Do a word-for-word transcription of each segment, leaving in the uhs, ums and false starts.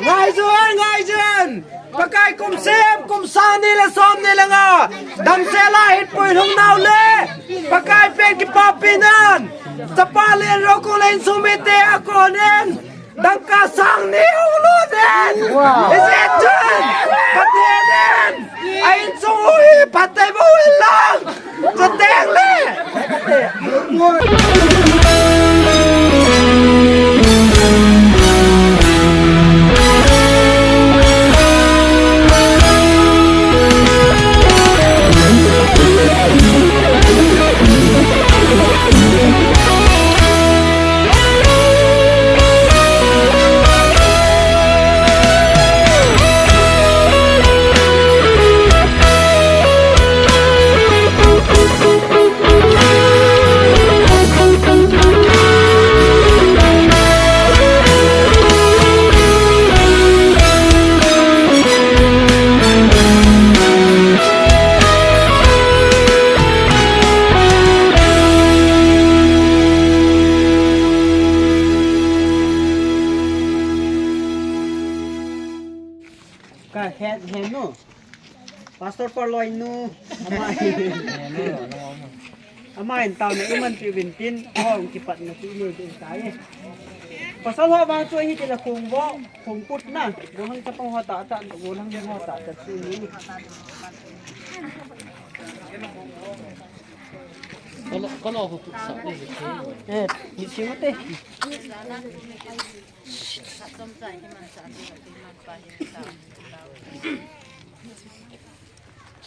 Ngaijun, ngaijun. Pakai kum sem, kum sang ni le som ni le nga. Damsel a hin puilhung nau le. Pakai pen kipapi nan. Chapa le rokong le insung mite a konin. Dangka sang ni hung lut in. Wow. Is it true? Pathen in. A insung u hi phattheiboh u hin lang. Chuteng le. Ka het henu. Pastor Parloi nu. Ama hin. Ama hin taona iman pi uvin tin. Hung kipatna chu nei ding tai. Pasal ho vang chu hi ti la khung bo, khung put na. Bo hang chapang ho ta ta, bo hang ho ta ta chu ni. Kalo, kalo ho put sa ni. Eh, ni si mo te.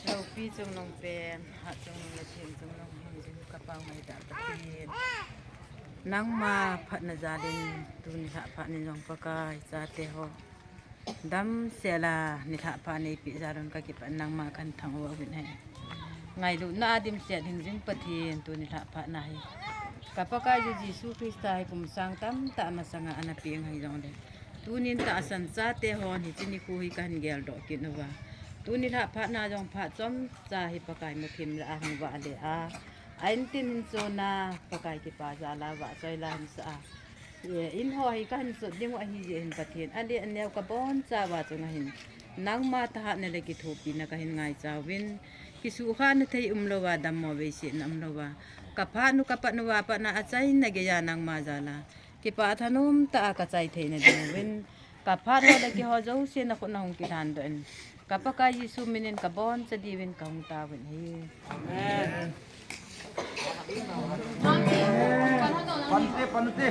Loupi chungnung pen, hat chungnung le theng chungnung hingjing ka pao ngai ta Pathen. Nangma phatna jalin tuni lha phat ni jong Pakai chate ho. Damsel a nilhah phat neipe jalun ka kipan nangma kahin thangvah uvin ahi. Ngailutna a dimset hingjing Pathen tuni lhah phat na hi. Ka Pakai Jesu Christa hi kum sang tamtah masanga ana peng ahi jongle. Tunin tahsan chate hon hiche nikho hi kahin geldoh kit uva. Tuni lhah phat na jong phat chomcha hi Pakai muthim lah a hung vah le a. A intin hin chon a Pakai kipa jal a vahchoi la hin sa a. E, in ho hi kahin sut ding u ahi jeh hin Pathen. Ale aneo ka boncha uva chunga hin. Nangma thahatna le kithopina kahin ngaicha uvin. Kisuhkhahna thei umlouva, dammo veisetna umlouva. Ka phat nu ka pat uva patna achaina geiya nangma jal a. Kipa thanom tah a ka chai theina ding uvin, ka phat ho le keiho jouse na khut na hung kilhan doh in, ka Pakai Jesu minin ka boncha diuvin ka hung tauvin ahi. Amen. Pante, pante.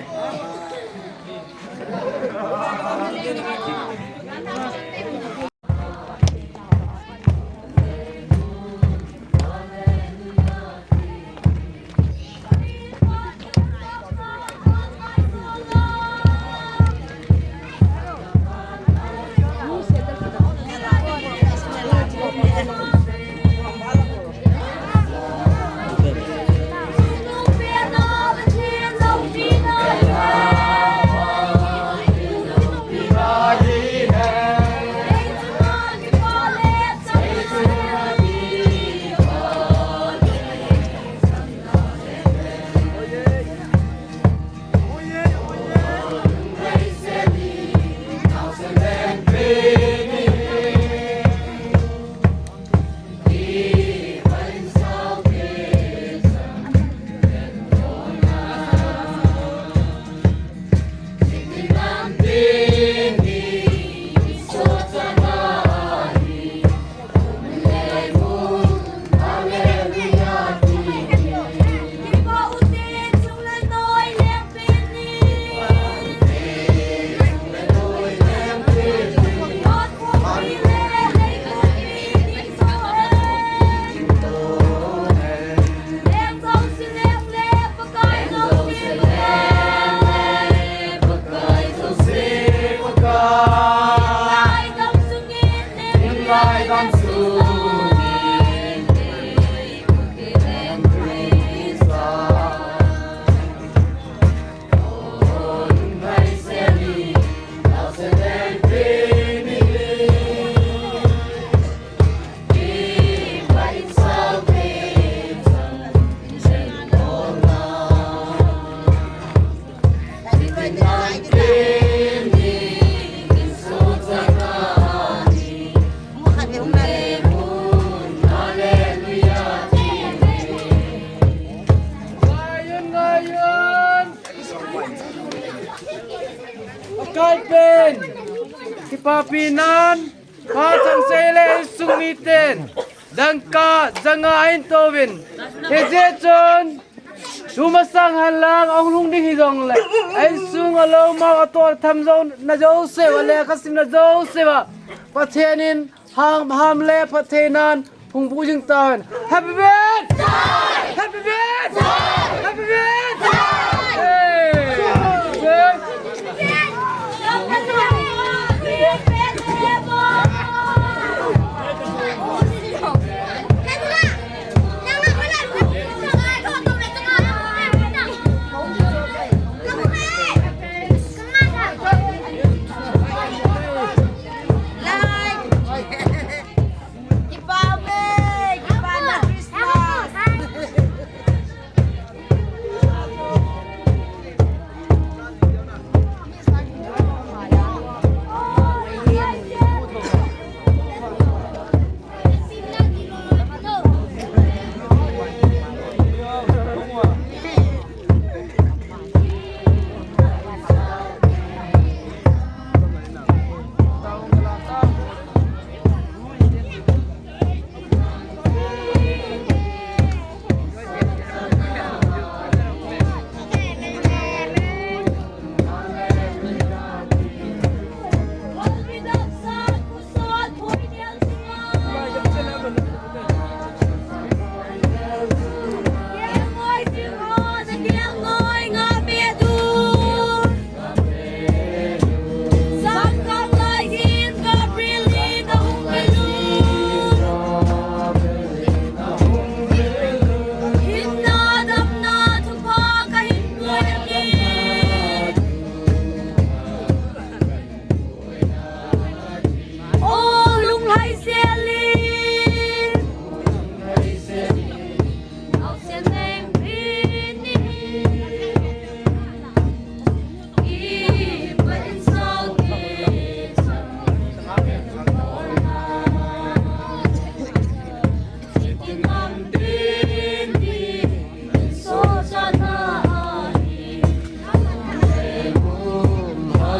Pakai pen kipapi nan, Pa Changsei le insung miten dangka janga ahin touvin. Hijeh chun tumasang henlang ahung lhung ding hijongle, insung alou mau ato atham jou na jouse uva le kasim na jouse uva Pathen in ham, ham le phatthei nan hung boh jing tahen. Happy birthday! Happy birthday! Happy birthday! Hey!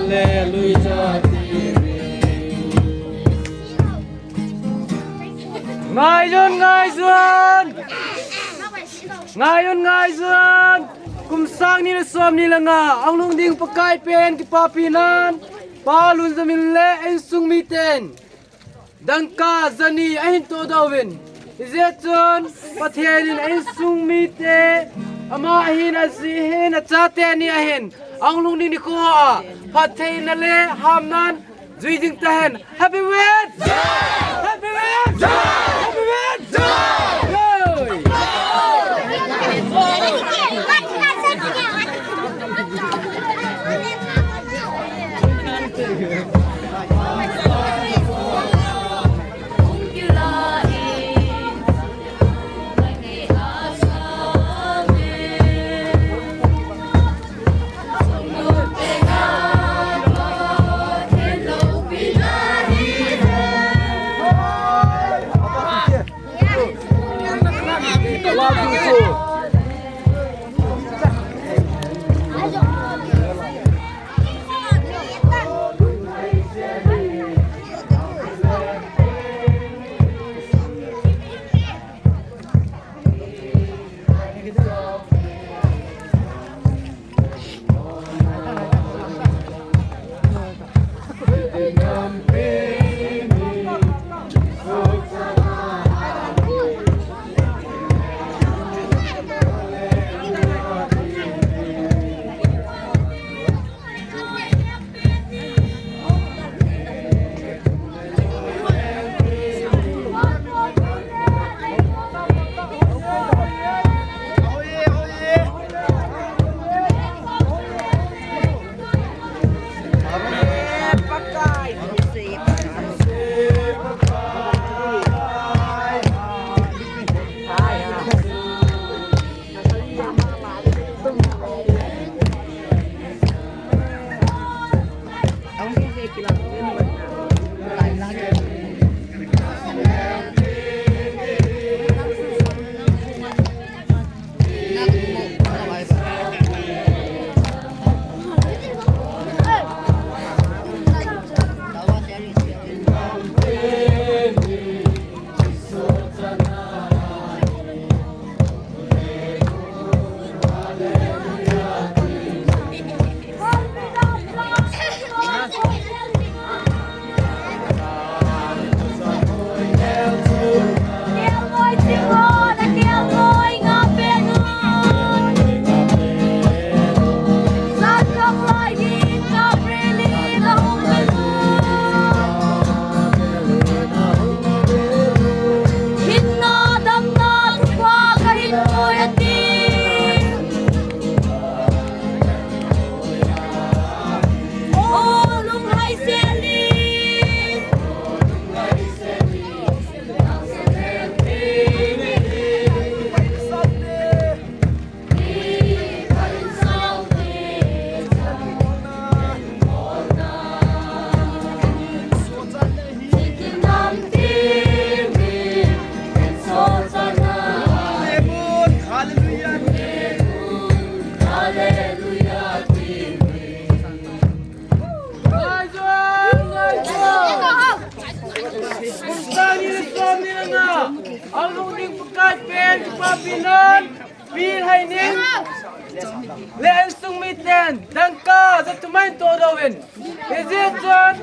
Hallelujah. Ngaiyun, ngaiyun. Ngaiyun, ngaiyun. Kum sang ni le som ni le nga ahung lhung ding Pakai pen kipapi nan, Pa Lunjamin le insung miten dangka jani ahin todoh uvin. Hijeh chun Pathen in insung mite, ama ahin, aji ahin, achate ni ahin, ahung lhung ding nikho a phattheina le hamnan jui jing tahen. Happy birthday! Happy birthday! Happy birthday! Pi Nan, Pi Lhaining, le insung miten dangka ja thum ahin todoh uvin. Hijeh chun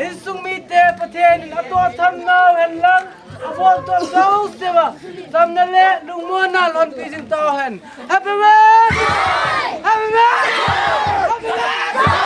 insung mite Pathen in atoh tham nau hen lang, abol toh jouse uva chamna le lungmonna lhonpi jing tauhen. Happy birthday! Happy birthday! Happy birthday!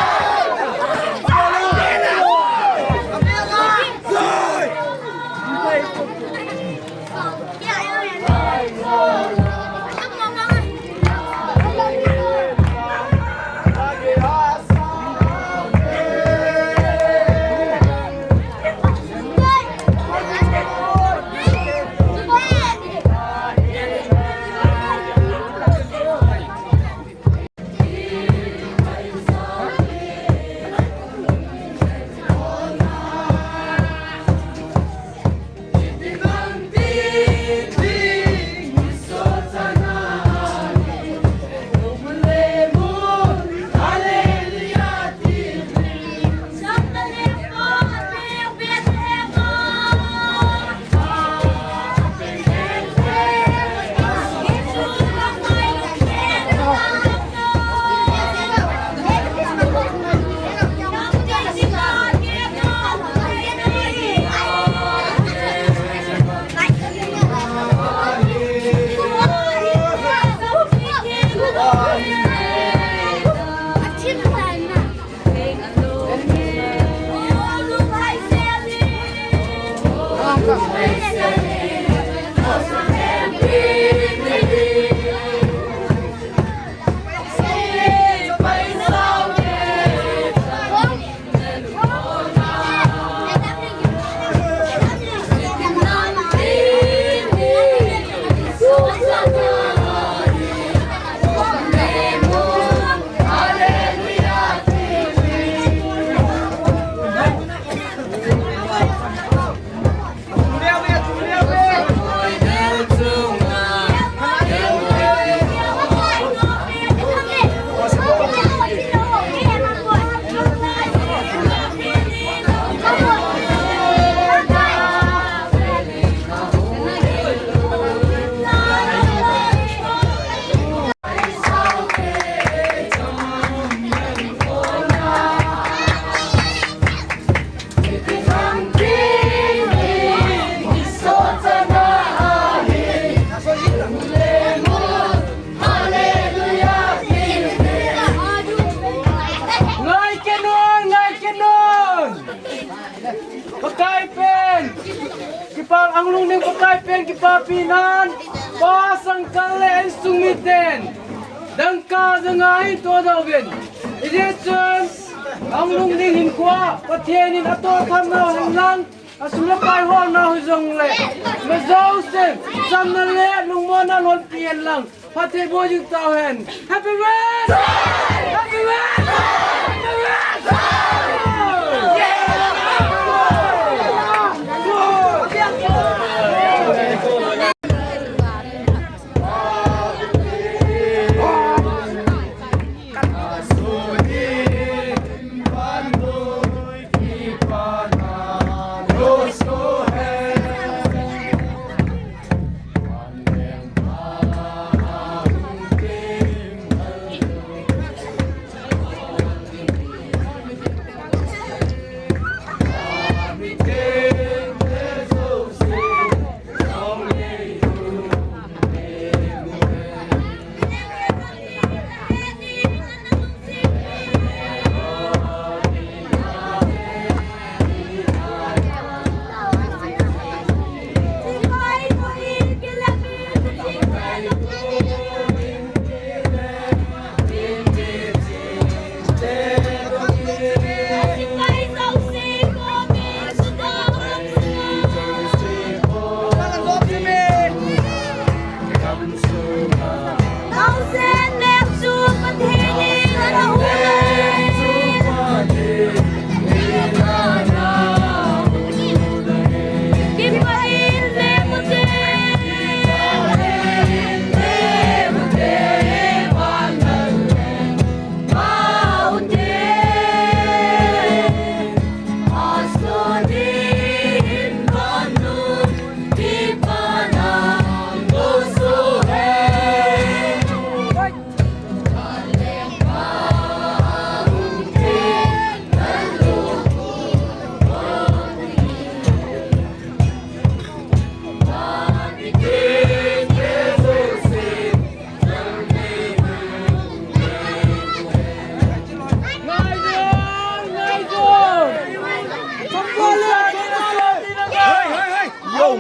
Ngai kit un, ngai kit un. Pakai pen kipa, Anglungning Pakai pen kipapi nan, Pa Sangkal le insung miten dangka ja nga ahin todoh uvin. Hijeh chun Anglungning hinkhoa Pathen in atoh tham nau hen lang, asum le pai holnau hijongle, ima jousen chamna le lungmonna lhonpi hen lang, phatthei boh jing tauhen. Happy birthday! Happy birthday! Happy birthday!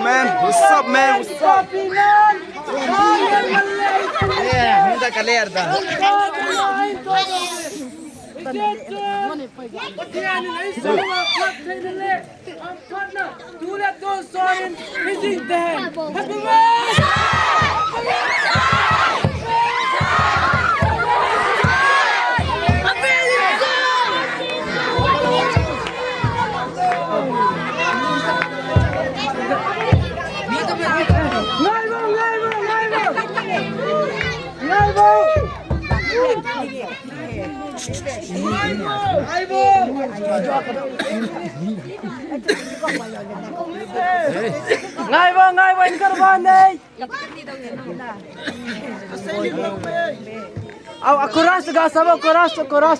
Man, what's up, man? What's up? Yeah, hum da galera da. Ngaivo, ngaivo, in karbon nei. Au, a chorus ga sabo, chorus, chorus.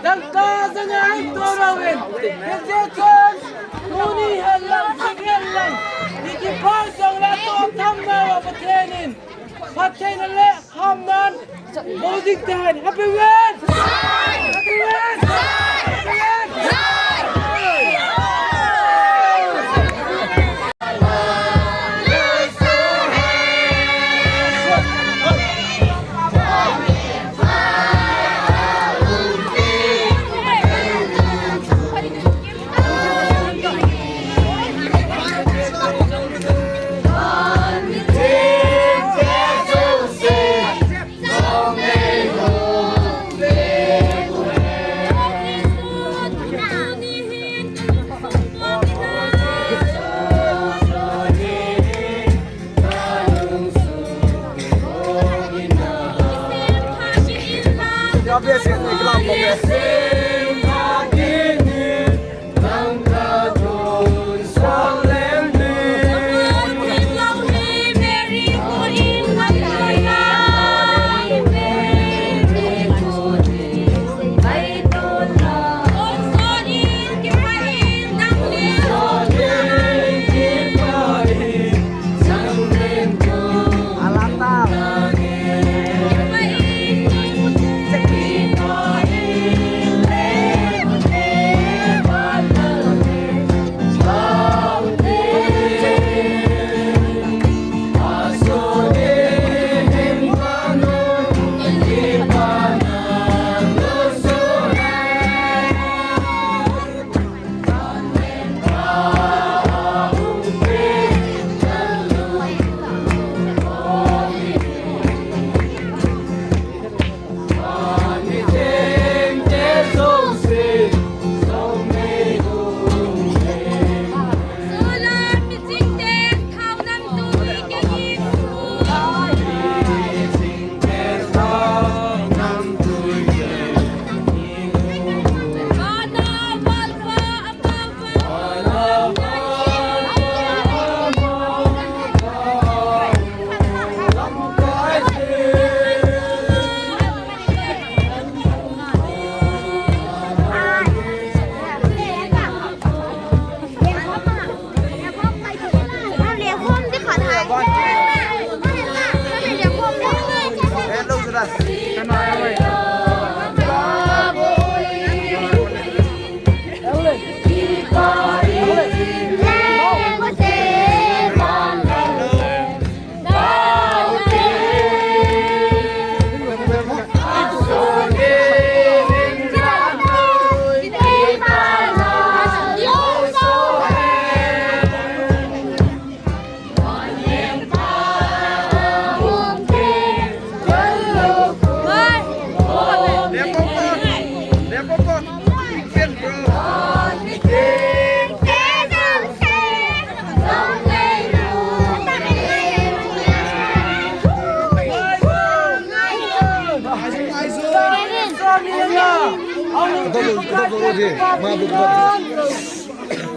Dangka janga hin toro in, hijeh chun, tuni hin lang, jing hin lang, ikipa jong le toh tham nau a Pathen in phattheina le hamnan boh jing tahen. Happy Wen! Happy Wen! Happy Wen!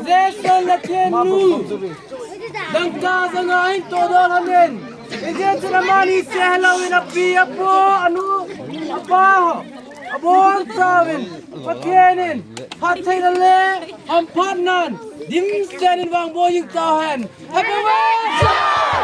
Jesu Lathen nu, dangka janga hin todol hanin, ijeh chun amani seilou in api, apu, anu, apa ho, abonchauvin Pathen in phattheina le hamphatnan dimset in vangboh jing tauhen. Happy birthday!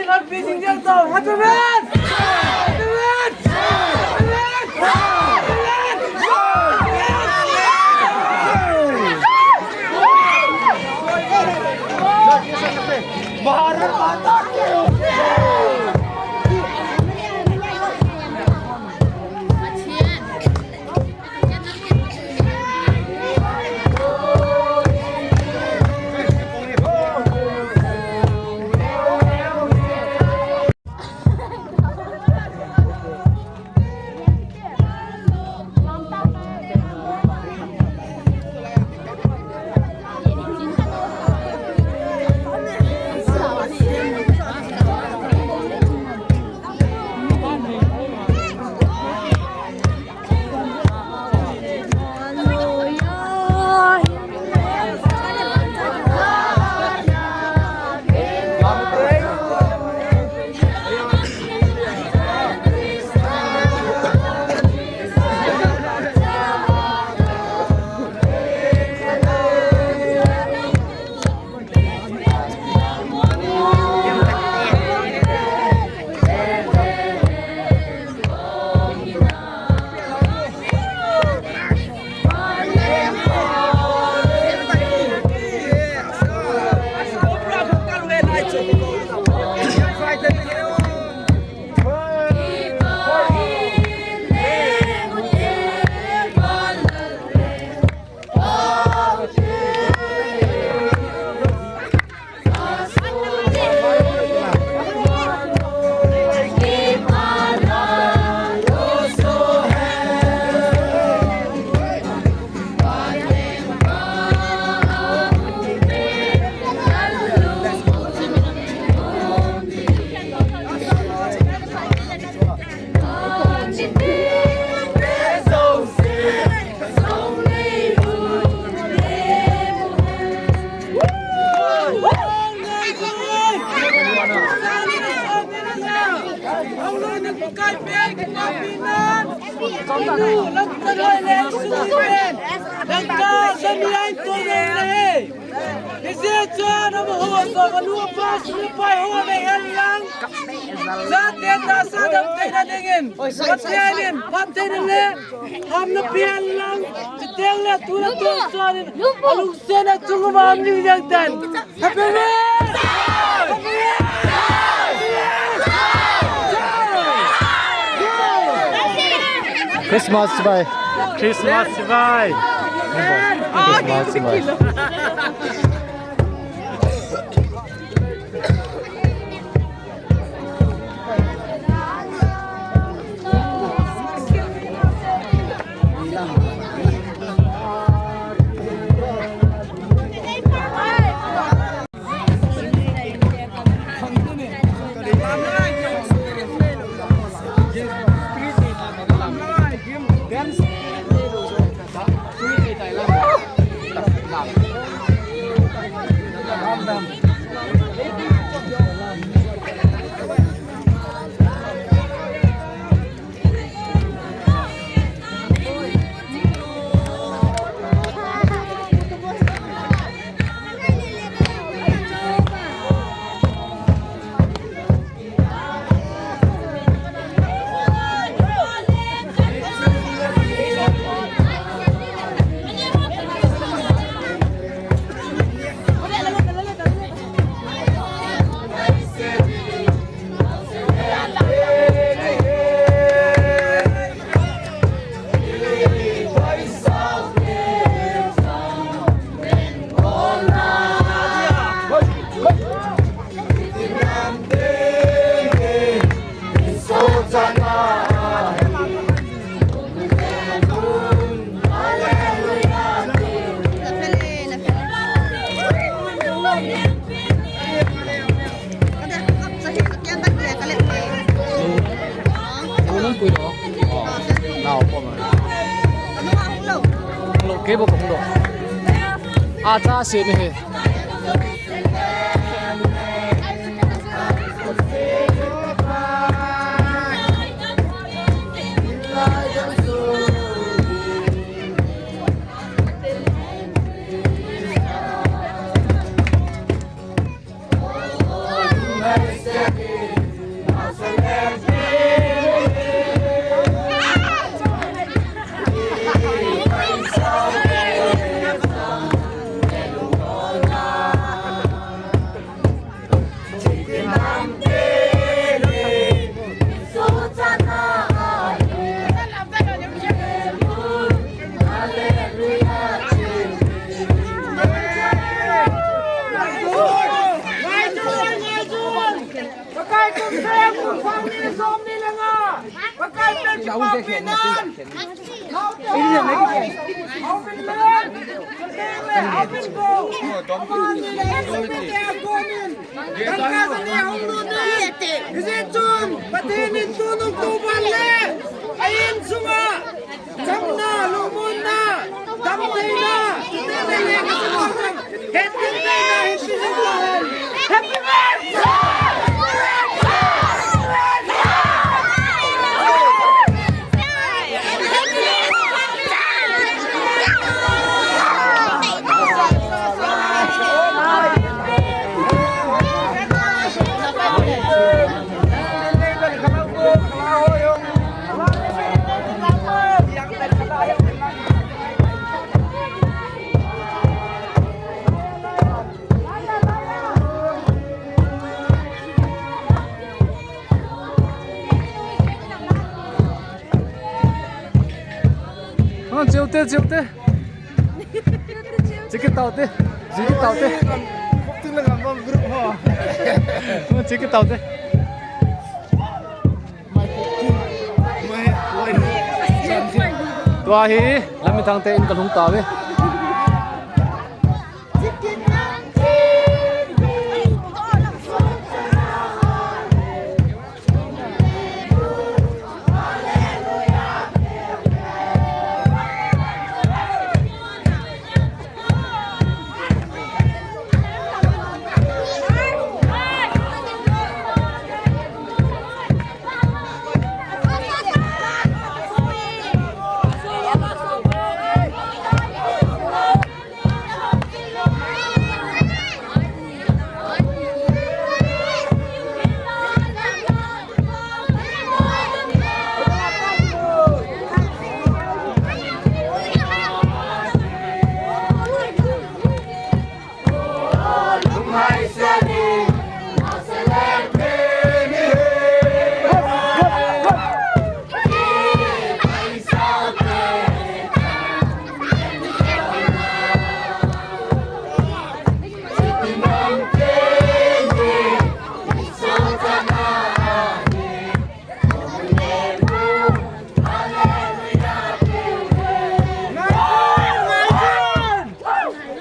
Happy birthday! Happy birthday! Bharat माता की। Hamna pian lang, chiteng le, tu le, tu suan in, alungsen a chung uva um jing jeng tan. Happy birthday! Christmas chibai. Christmas chibai. Christmas chibai. Lo, kei bou kahung lo. Acha se ni he. Hijeh chun Pathen in tunung tuban le a-in sunga chamna, lungmonna, damtheina, chuteng le lekha simna, hetgilna hin pejing tahen. Happy birthday! Ah, chiu te, chiu te. Chiki tau te. Chiki tau te. Ah, chiki tau te. Tua hi, Lamithang te in kalhung tauve.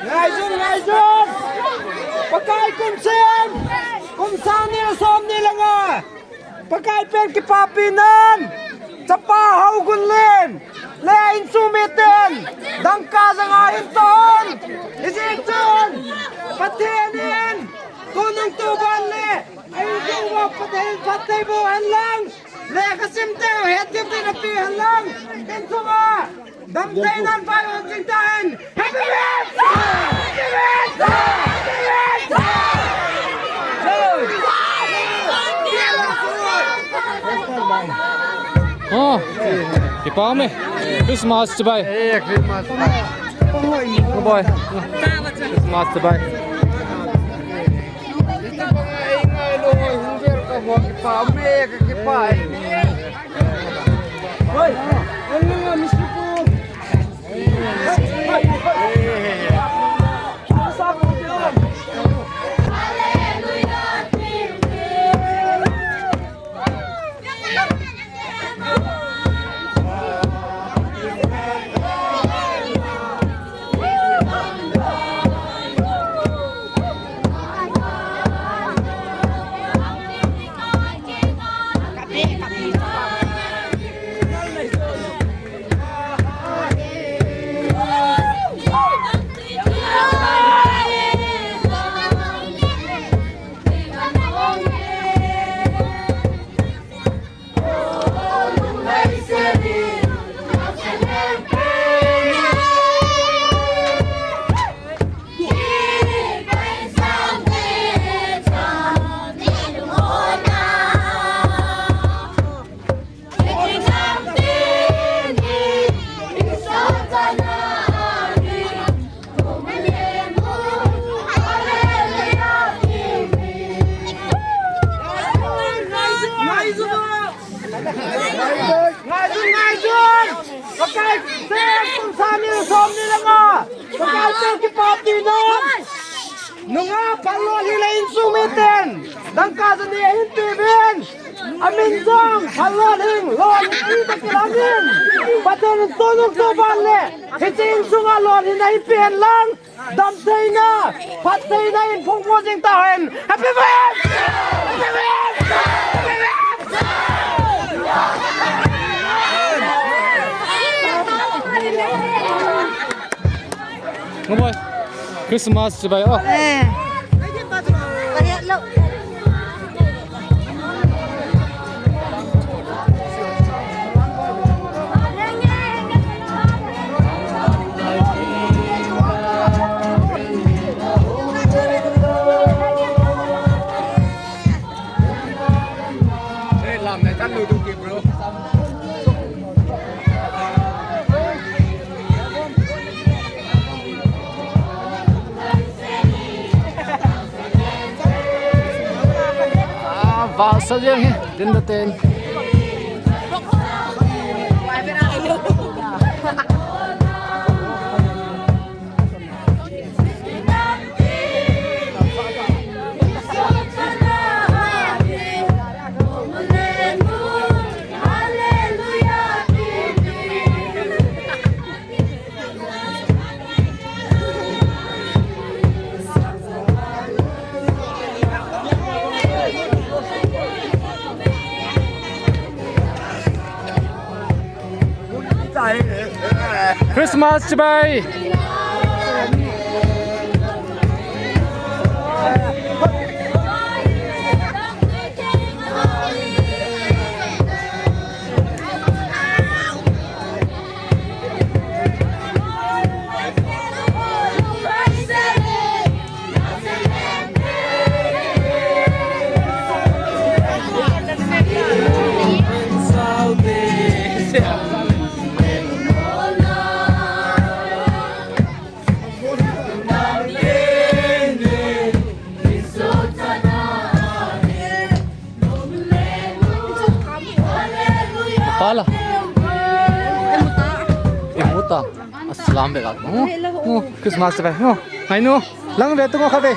Ngaijun, ngaijun! Pakai kum sem, kum sang ni le som ni le nga. Pakai pen kipapi nan, chapa Haogunlen, le a insung miten, dangka janga hin ton. Hijeh chun, Pathen in, tunung tuban le, a insung uva Pathen phattheiboh hen lang, lekha sim teng, hetthemna pe hen lang, insung a damtheina vai hon jing tahen. Happy birthday! Happy birthday! Happy birthday! Oh, kipa ume. Christmas chibai. Eh, Christmas chibai. Good boy. Christmas chibai. Kipa ume, kipa. Ngaijun, ngaijun! Pakai, sem kum sang ni le som ni le nga. Pakai pen kipapi nan. Nungah phalou hile insung miten, dangka jani ahin peuvin. Amin jong Phalhing Lolhing tia kilangin, Pathen in tunung tuban le hiche insunga lolhinna eipe hen lang, damtheina, phattheina in phungvuh jing tahen. Happy Wed! Happy Wed! Happy Wed! Nguboi, Christmas chibai o. Eh. Hey, lam ne tan lu tu ki, bro. Ah, val sa jeng hi, din da ten. Christmas chibai. Pala. Imuta. Aslam be ka. Oh, oh, Christmas be. Oh, hai nu. Lang be tu ko kha be.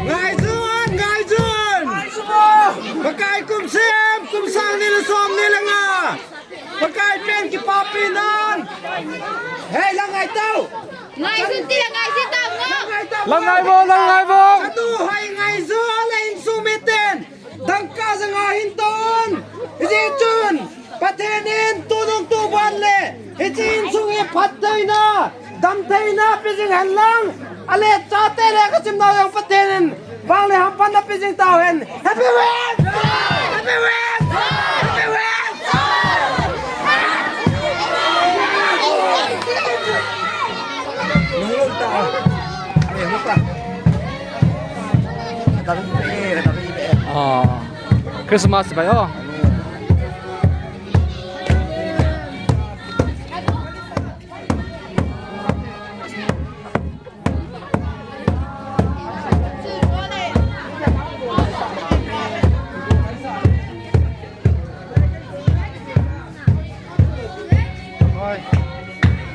Ngaijun, ngaijun! Pakai kum sim, kum sang ni le som ni le nga. Pakai pen kipapi nan. Hei, lang ngai tau. Ngaijun ti, ngaijun tau. Lang ngai vo, lang ngai vo. Atu hai ngaijun le insung miten. Dangka janga hin ton. Hiche chun Pathen in tunung tuban le hiche insung hi phattheina, damtheina pe jing hen lang. Ale chate le kachim nau jong Pathen in vang le hamphatna pe jing tau hen. Happy Wed! Happy Wed! Happy Wed! Ah, Christmas bai o.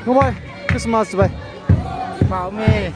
Nguboi, Christmas bai. Pau me.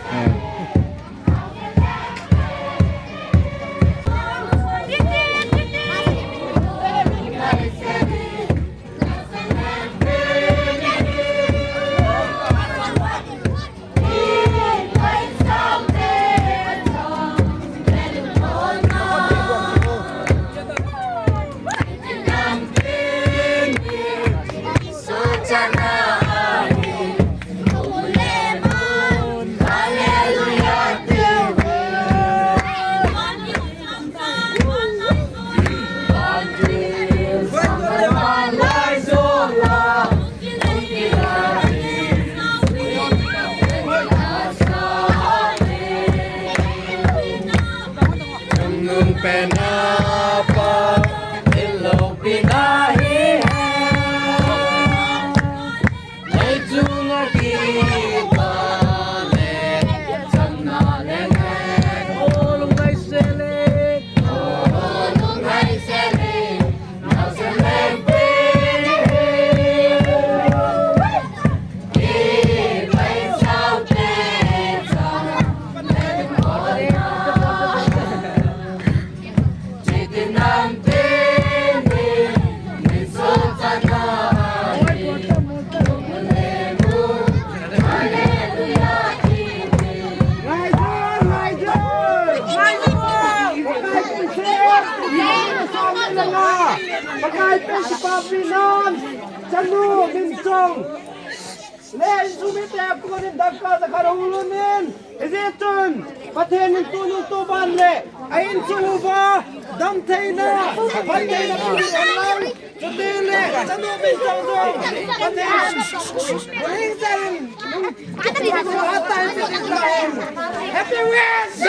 Nung pena pa, hello pina hi ha. Nei chunga kipa le, channa le ne. O lungai se le. O lungai se le. Pakai pe kipa pinan, chanu min chong. Le insung mite konin dangka jakhat hung lunin. Hijeh chun Pathen in tuni tuban le a insung uva damtheina, phattheina pumpi anlang. Chutile chanu min chong jong Pathen in buhing jal in Happy West!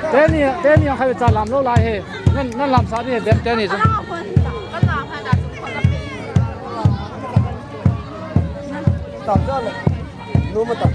Teni, teni ang khawi cha lam lou lai he. Nan, nan lam sa di he, dem teni chu. Tam cha le. Lu ma tam.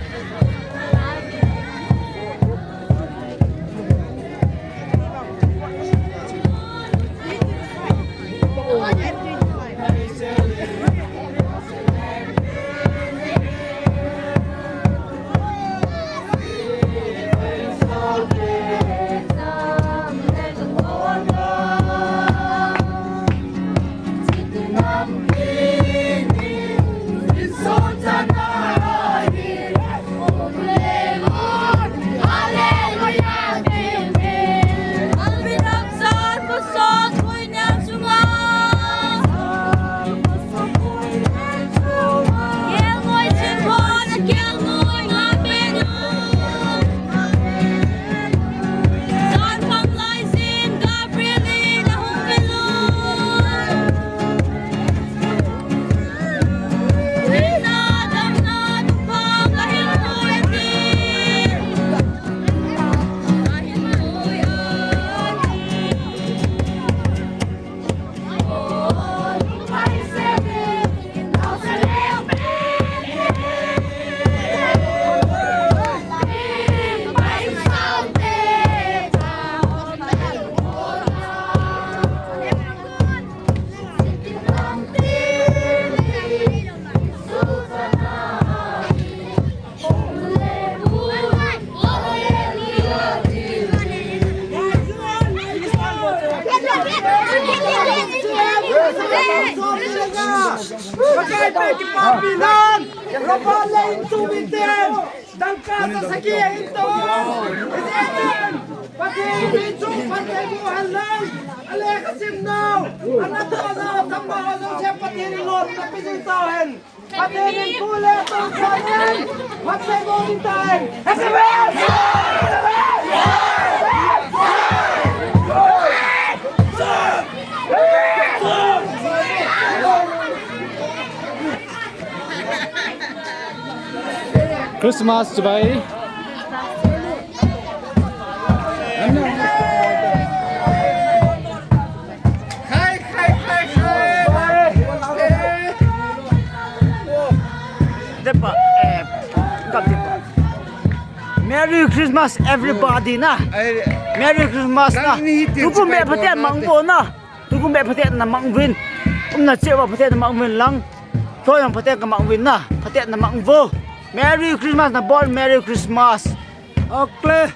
Pakai pe kipapi nan, Rabah le insung miten, dangka sa saki a intou. Pathen in insung phattheiboh hen lang, alekha simnau, anatoh nau, athambao jouse Pathen in lolhinna pe jing tauhen. Pathen in tu le tong chang in, phattheiboh in tauhen. Happy birthday! Christmas chibai. Christmas, everybody na. Ai, Merry Christmas na. Nang ni hi tin tukum be sipai phaten bol mang na te. Vo na. Tukum be phaten na mang uvin. Umna cheh uva phaten na mang uvin lang. Toi jong phaten ka mang uvin na. Phaten na mang vo. Merry Christmas na bol, Merry Christmas. Okay.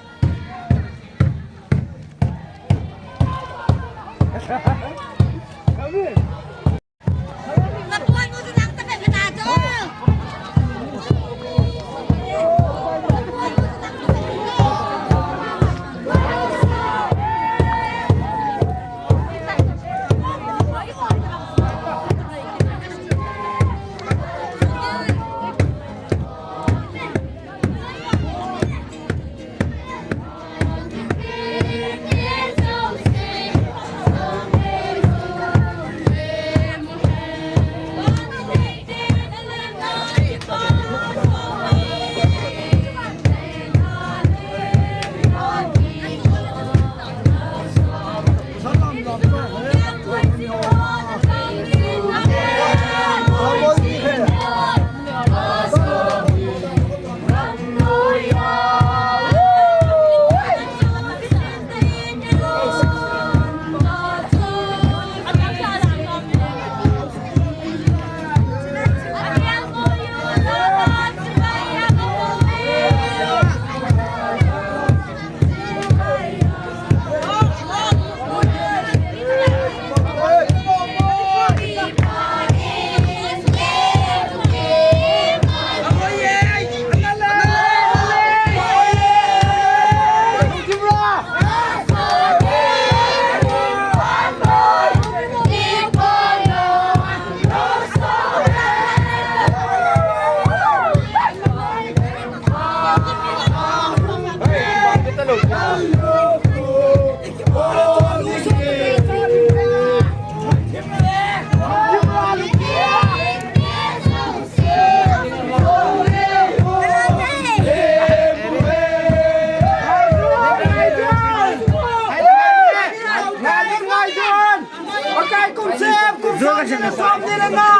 Pakai kum sem, kum som ni le som ni le nga.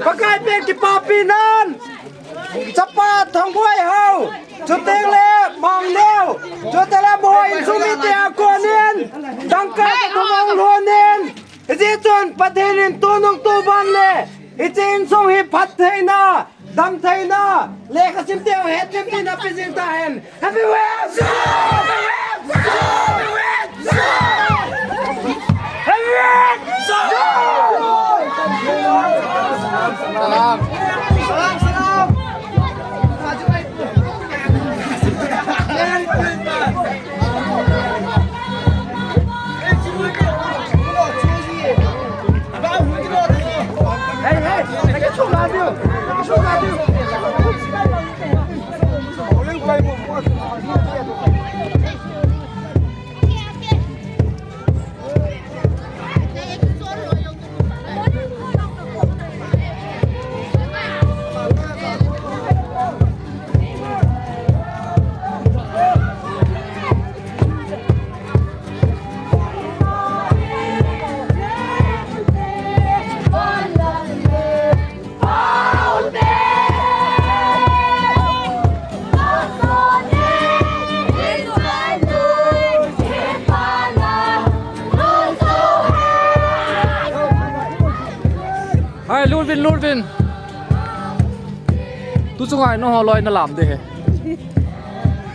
Pakai pen kipapi nan. Chapa Thangbuai ho. Chuteng le Mangleu. Chuteng le Moin Sumi te a konin. Dangka te thumong lonin. Hiti chun Pathen in tunung tuban le. Hiche insung hi phattheina. Damtheina, lekha simte ho hetthemtheina pe jing tahen. Happy West! Happy West! Salam. Salam, salam. Hai, lut uvin, lut uvin. Tu chunga inu ho loi na lam de he.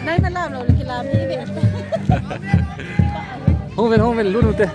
Nang na lam lou, kilam ni ve. Hung uvin, hung uvin, lut uvin te.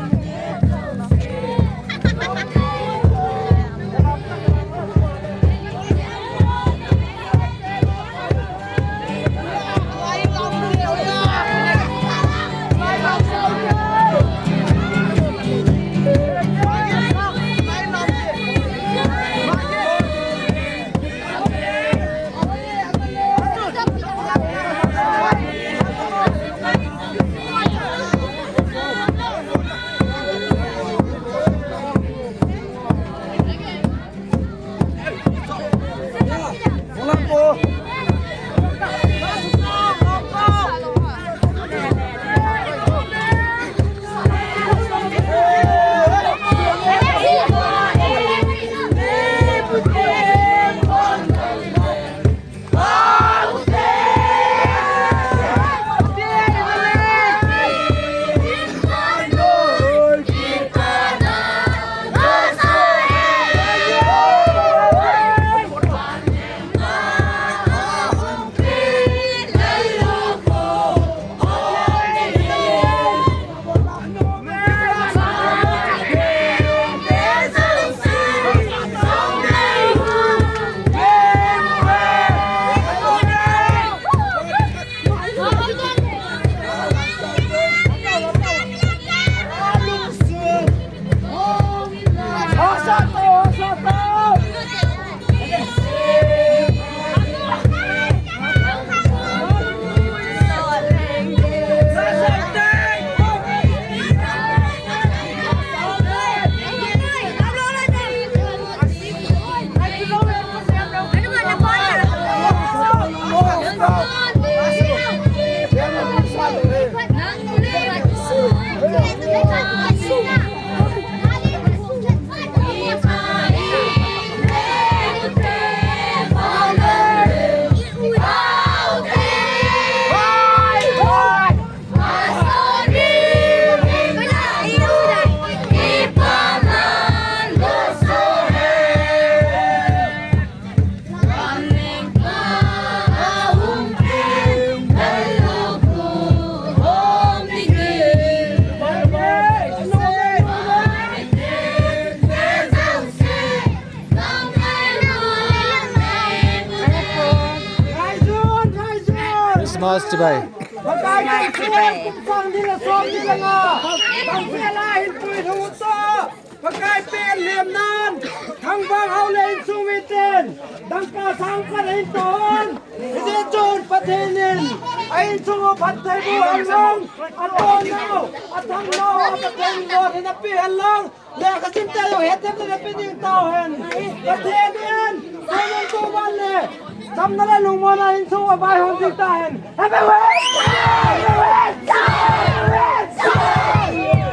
Christmas chibai. Pakai kum sang ni le som ni le nga. Bang se la hin pui thung to. Pakai pen lem nan. Thang bang hau le insung mi ten. Dangka sang ka le in ton. Hiti chun Pathen in. A insung u phatthei bu hen lang. A ton nau. A thang nau. A Pathen lo hin a pi hen lang. Lekha sim te jong hetthemna pe ding tao hen. Pathen in, Pathen in kou ban le, chamna le lungmonna insung uva vaihom ding tahen. Happy West! Happy West! Happy West!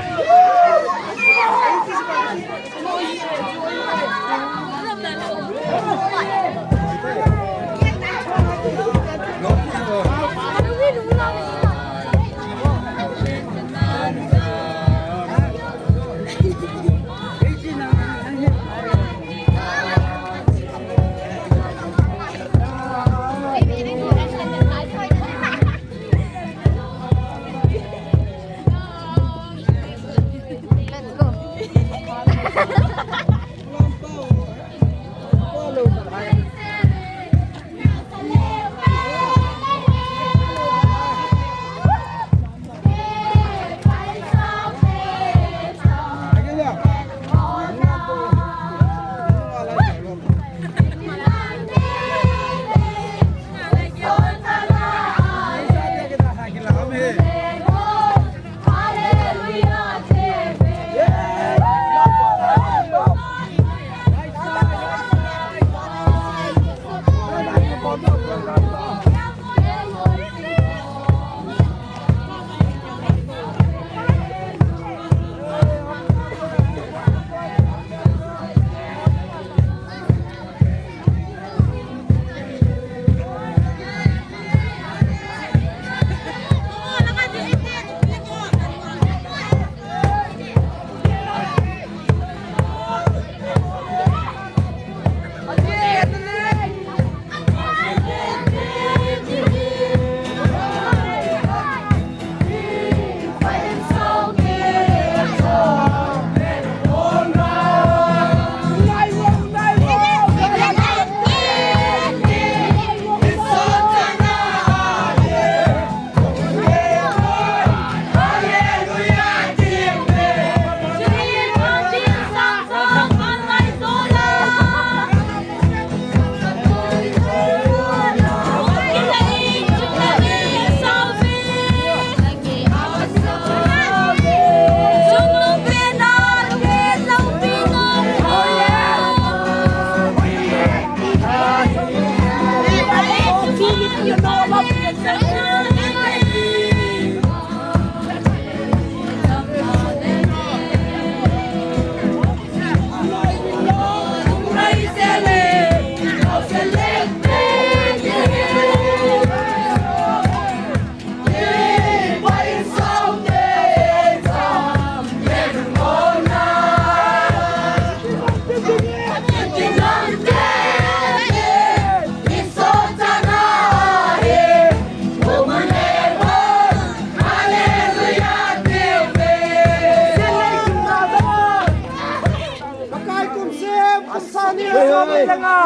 Pakai kum sem, kum sang ni le som ni le nga.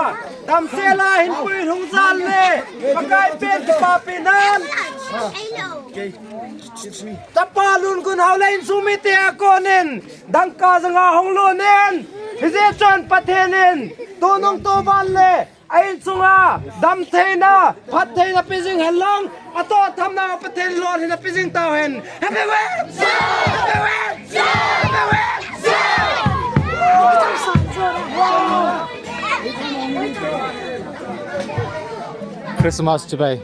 Damsel a hin pui hung jal le. Pakai pen kipapi nan. Chapa Lungun Hao le insung mite a konin dangka janga hung lunin, hijeh chun Pathen in tunung tuban le a insunga damtheina, phattheina pe jing hen lang, atoh thamna Pathen lolhinna pe jing tauhen. Happy Wednesday! Happy Wednesday! Happy Wednesday! Christmas chibai.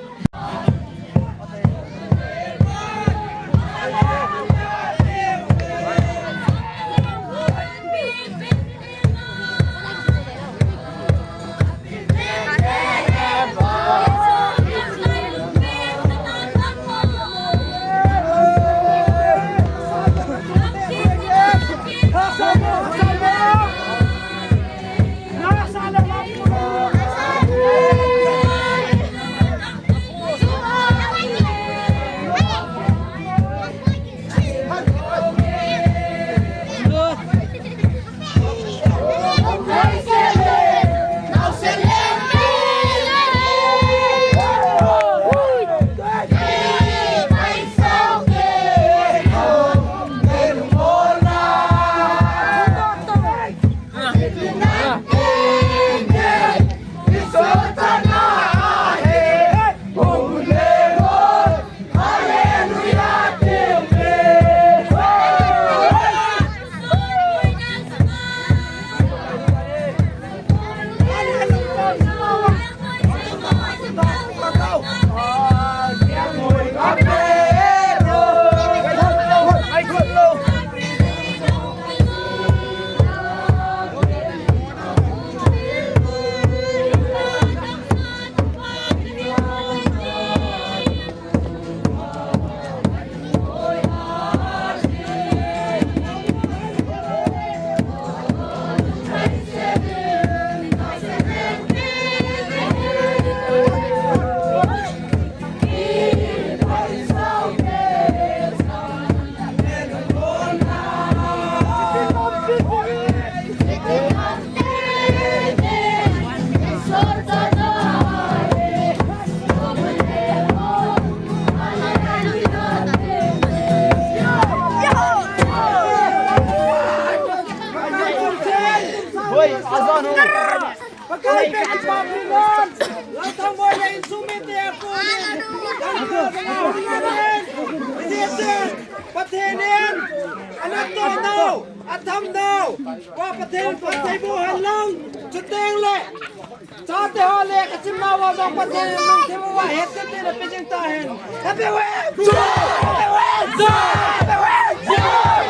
Pakai pe kipa pinon, Lalthangvoi le insung mite a konin, Lalthangvoi le insung mite a konin, Pathen in ana tohnau, athamnau, va Pathen in phattheiboh hen lang, chuteng le chate ho le kachimnau va jong Pathen in lungthim uva hetchetna pe jing tahen. Happy Wednesday! Happy Wednesday! Happy Wednesday!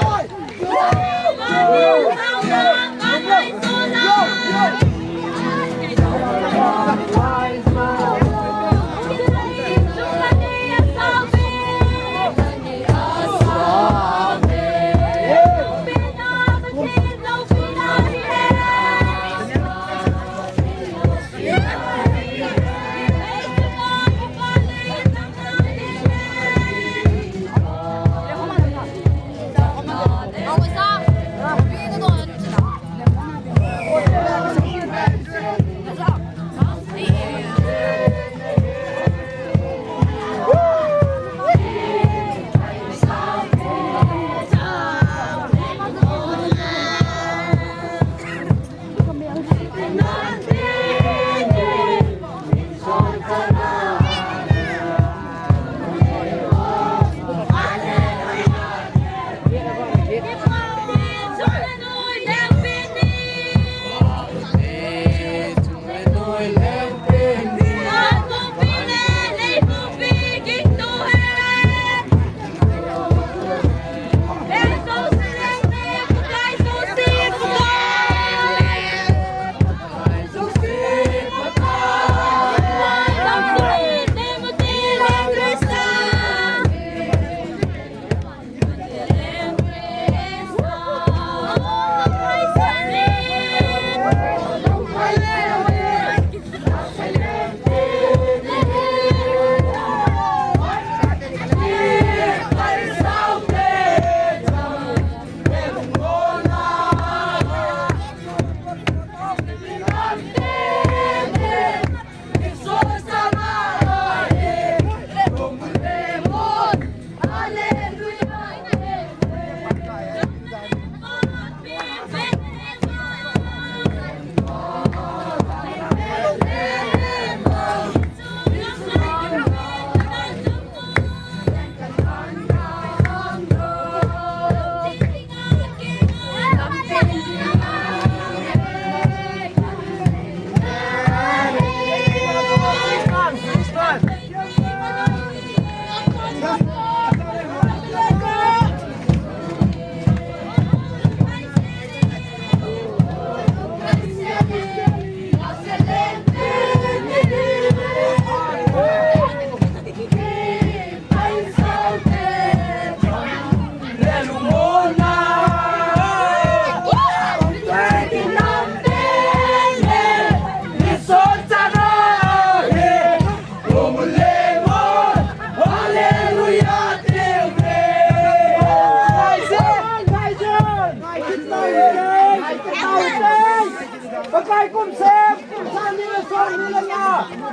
Lai kum seh, kum sang ni le som ni le nga,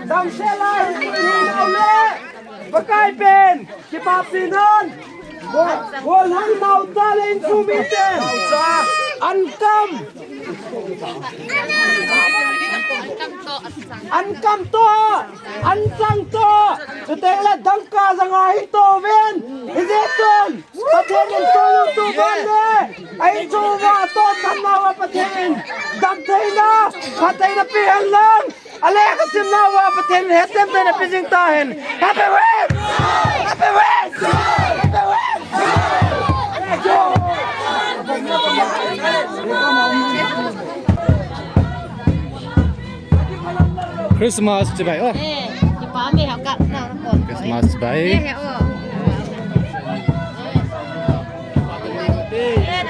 damsel a hin tun hinau le, Pakai pen, kipapi nan, bol, bolhang naocha le insung mite, ankam, ankam toh, anchang toh, chuteng le dangka janga hin touvin, hijeh chun, Pathen in tu YouTube a le, a insung uva toh damnauva Pathen in damtheina, phattheina pe hen lang, a lekha simnauva Pathen in hesemtheina pe jing tahen. Happy Wednesday! Happy Wednesday! Happy Wednesday! Christmas chibai o. Eh, kipa me ha ka na ko. Christmas chibai. Eh, he o. Eh,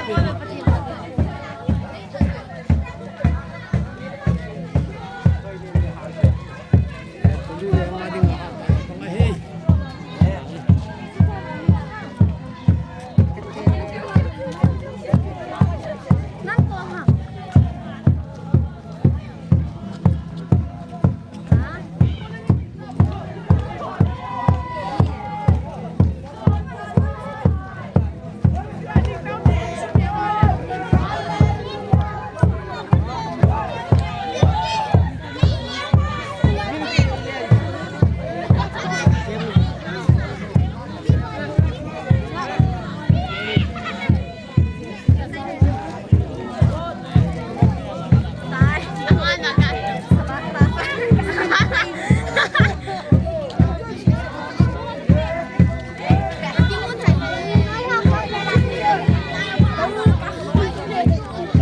na ko.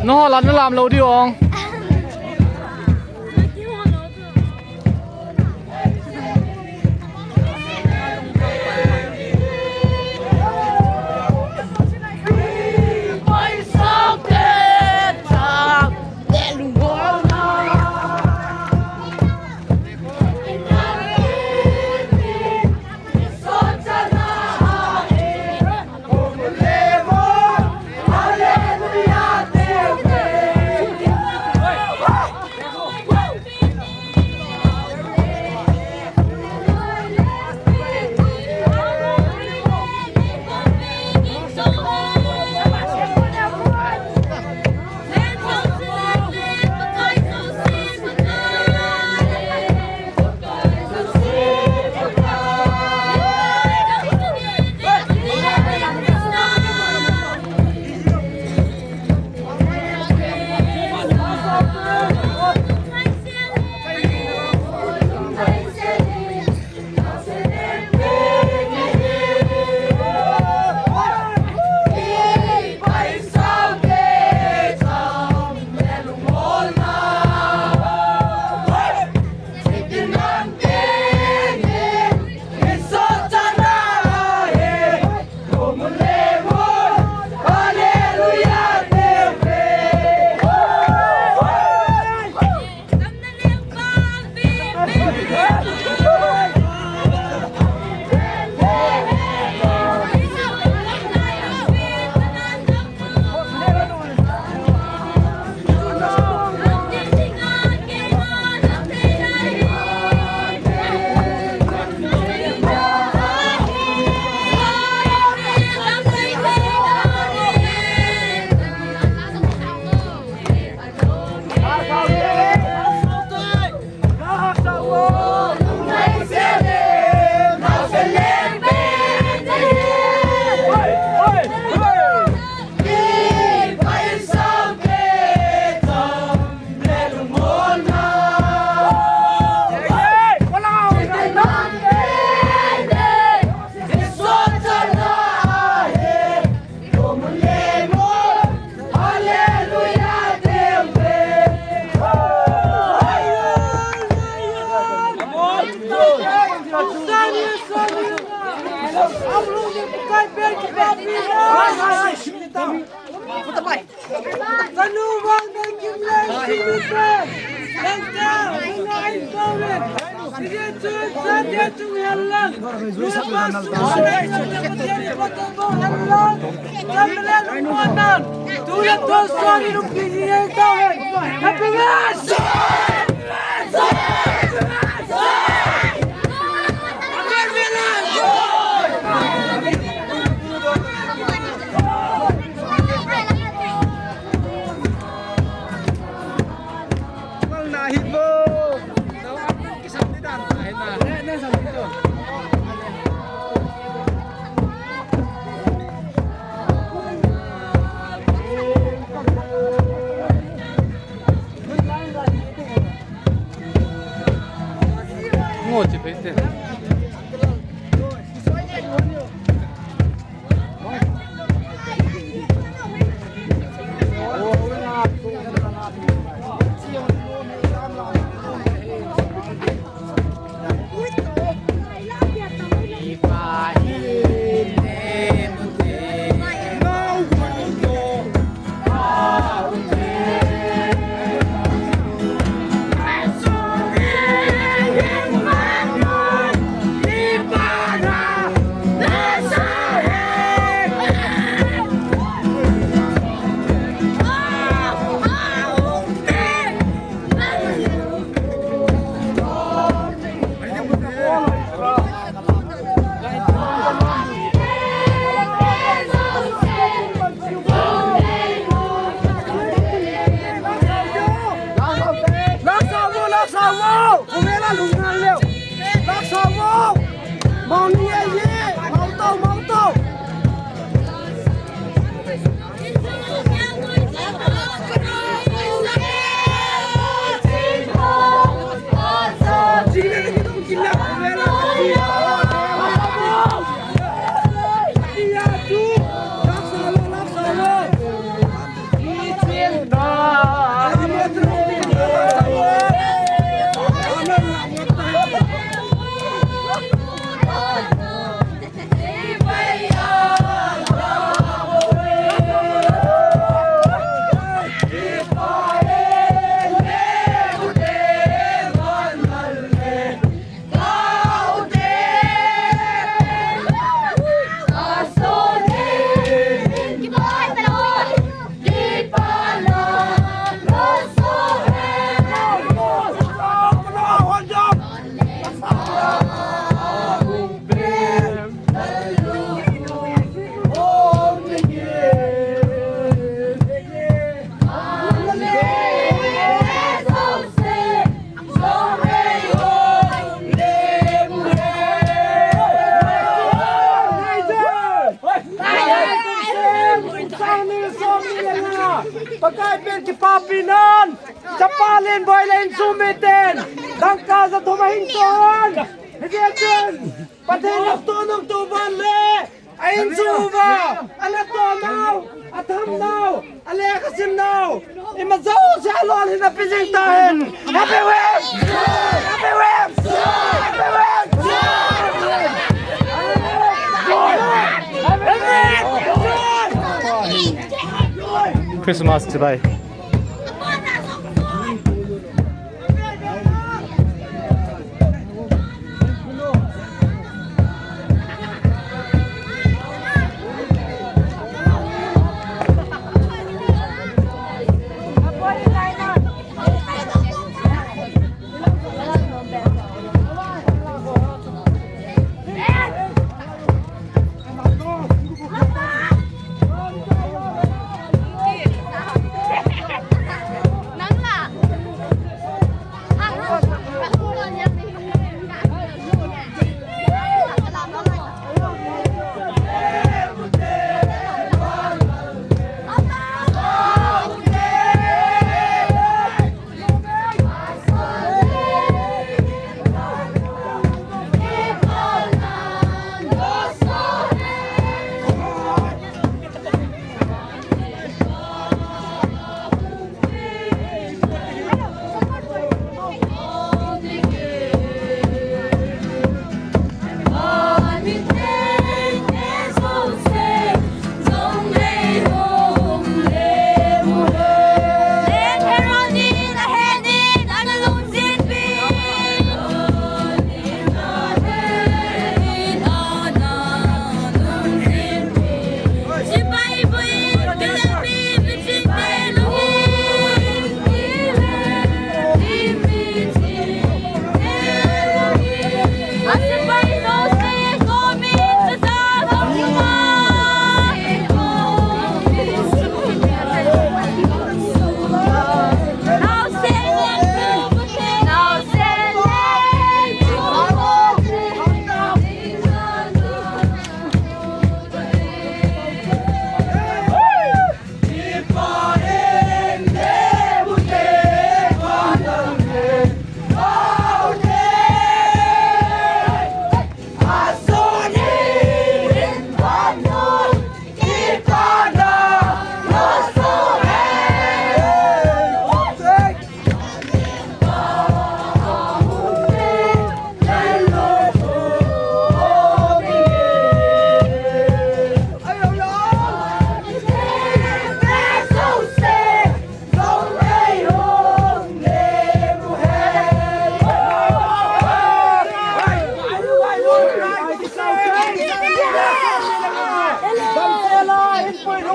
Nangho lam nalam lou diu ong. Tuya to sorry no kiji e to. Happy birthday! Ngo chi pe te. Laksa vo, laksa vo! Kumela lungngan leo. Laksa vo! Mau ni ye ye! Mau to, mau to! Pakai pen kipapi nan, chapa len boi len sumiten, dangka ja thum ahin ton, hijeh chun, Pathen natoh nung tu ban le, a insung uva, anatoh nau, atham nau, alekha sim nau, ima jouse alol hin ape jing tahen. Happy Wave! Happy Wave! Happy Wave! Christmas today.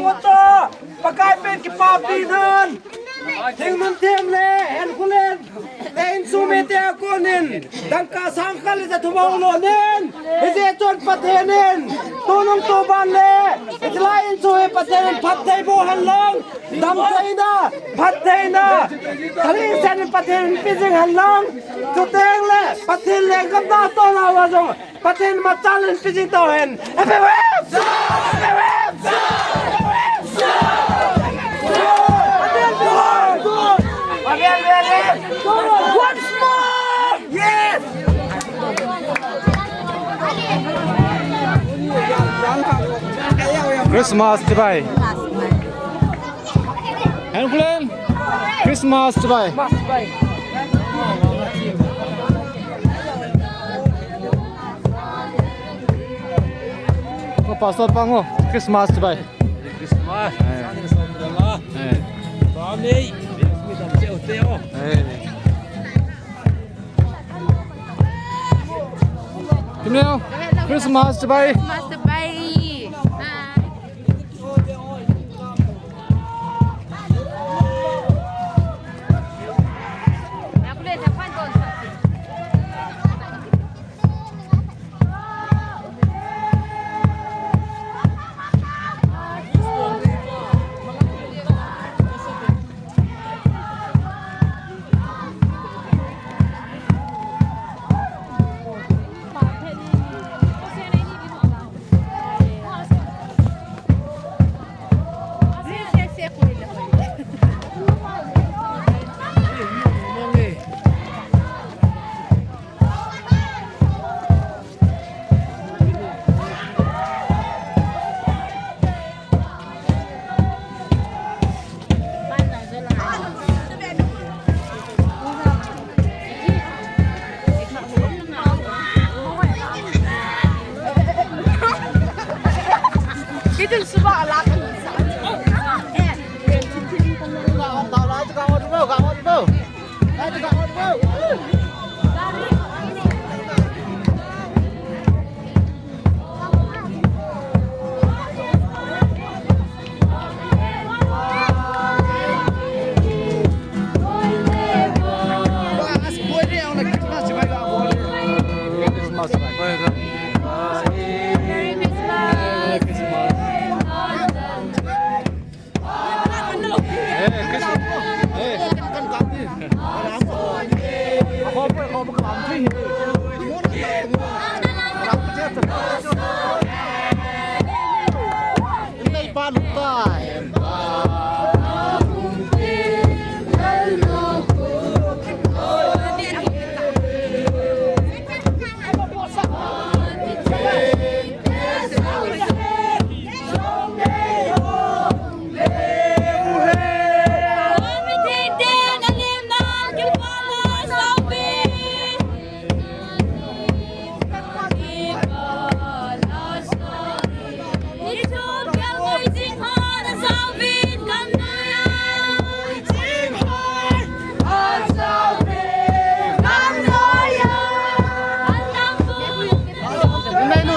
Koto, Pakai pen kipapi nan. Thingnun them le, Henkholen le insung mite a konin dangka sang khat le ja thum hung lut in, hijeh chun Pathen in tunung tuban le hichelai insung hi Pathen in phattheiboh hen lang, damtheina, phattheina, thalheng sen in Pathen in pejing hen lang. Chuteng le Pathen lenggam natohna uva jong Pathen machal in pejing tauhen. Everyone! Everyone! Once more! Yes! Christmas chibai. Henkholen, Christmas chibai. Ko Pastor Pango, Christmas chibai. Christmas. Eh. Eh. Amen. Eh. Kimneo, Christmas chibai. Christmas chibai. Ah.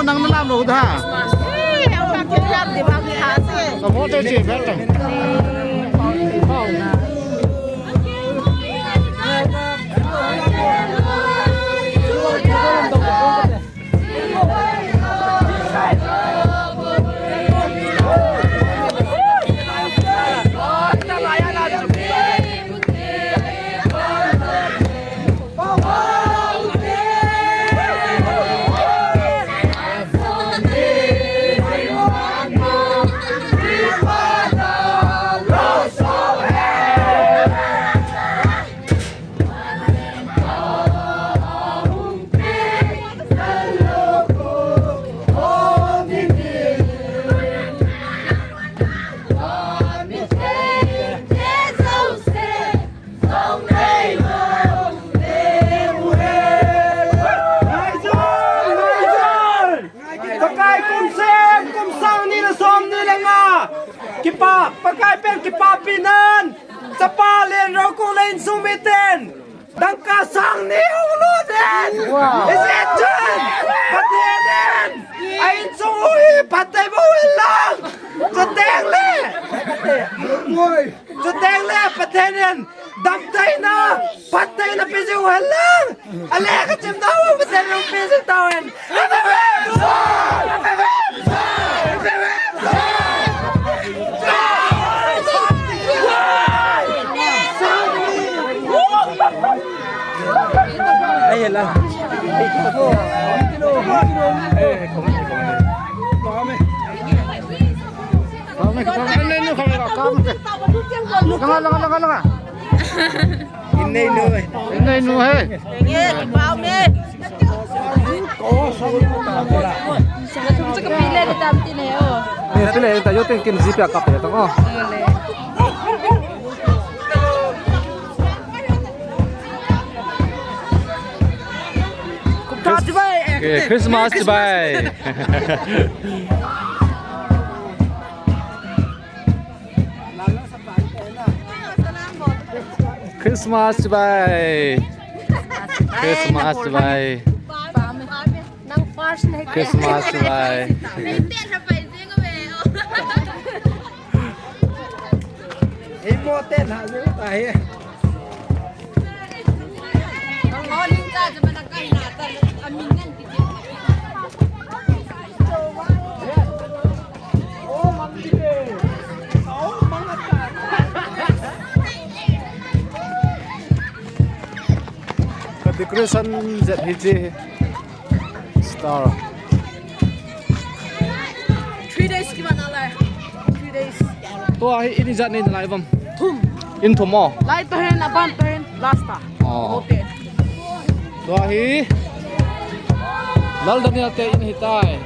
Nang na lam lo da. Ka mo te che ba ta. Pakai kum sang, kum sang ni le som ni le nga. Kipa, Pakai pen kipapi nan. Chapa Lenrokong le insung miten dangka sang ni hung lut in. Wow. Hijeh chun Pathen in a insung u hi phattheiboh hen lang. Chuteng le Oi. Chuteng le Pathen in damtheina, phattheina pejing hen lang. Ale kachimna u Pathen in pejing tauhen. Ai, lang. Langa, langa, langa, langa. Innei nu. Innei nu he. Nge, kipao me. Nathum chu kapile le tam tin he o. Ni pile ta yo ten kin GPay a kape tang o. Chris-, okay, Christmas chibai. Christmas chibai. Christmas chibai. Nang first na. Christmas chibai. Important ha jeng tahi. Ka decoration jat hi che. Star. Three days kiman nalai. Three days. Tua hi in ijat nei nalai uvam? Thum. In thum mo? Lai toh hin, aban toh hin, last ta. Oh. Okay. Tua hi Lal Daniel te in hitai.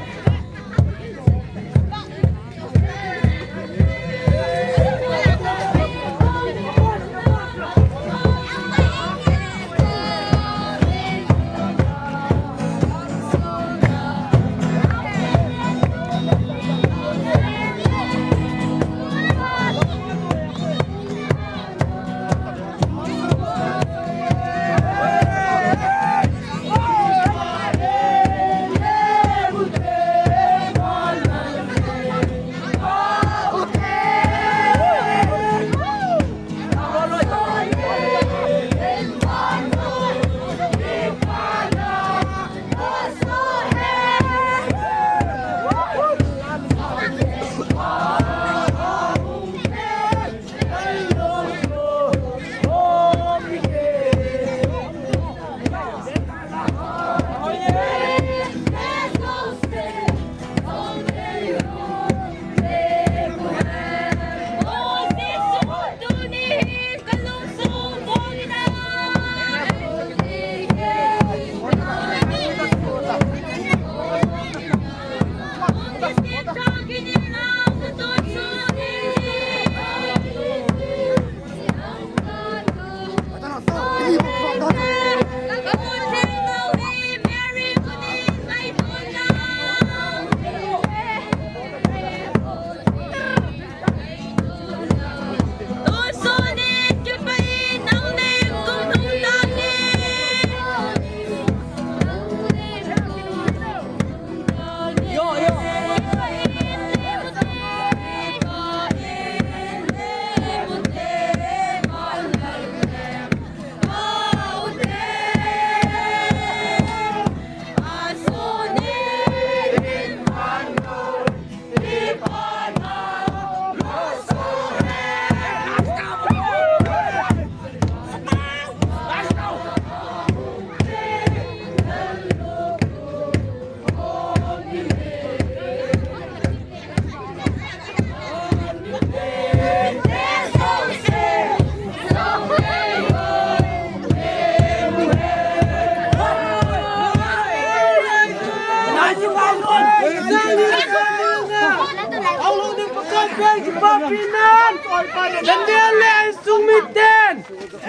Daniel le insung miten.